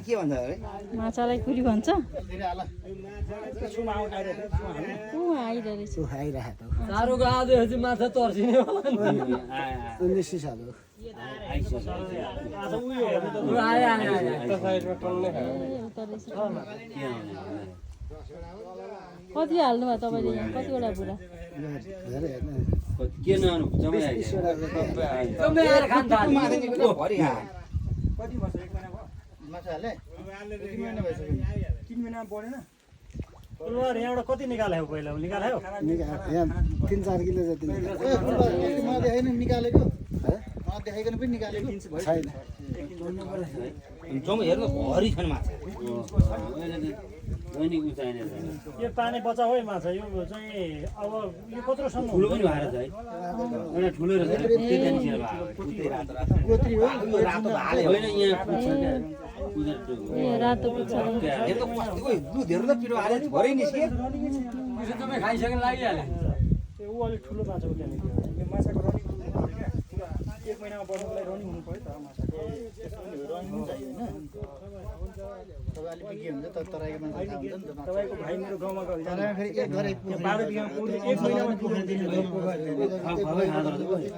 के भन्छ अरे माछालाई कुरी भन्छ साह्रो आएपछि माछा तर्सिने कति हाल्नु भयो तपाईँले यहाँ कतिवटा बुढा के नआउनु जम्मै यहाँबाट कति निकाल्यो पहिला निकाल्यो 3-4 किलो जति निकालेको देखाइकन पनि निकालेको छैन जम्मै हेर्नु भरि छन् माछा यो पानी बचाऊ है माछा यो चाहिँ अब यो कत्रोसम्म ठुलो पनि भएर छ है एउटा ठुलो रहेछ रातो हाले होइन यहाँ पुग्छ ए रातो पुच्छर हेर्नु कतिको दुध हेर्नु त पिरो हाले भरै निस्के सबै खाइसकेर लागिहाल्यो ऊ अलिक ठुलो माछा हो त्यहाँनिर यो माछाको रनिङ एक महिनामा बढ्नुको लागि रनिङ हुनु पर्यो त माछाको रनिङ चाहियो होइन तपाईले के हुन्छ त तराईको मान्छे थाहा हुन्छ नि त तपाईँको भाइ मेरो गाउँमा गयो तराईमा फेरि एक घरै 12 बिघामा पुग्यो एक महिनामा पुग्यो खबै खाँदो रहेछ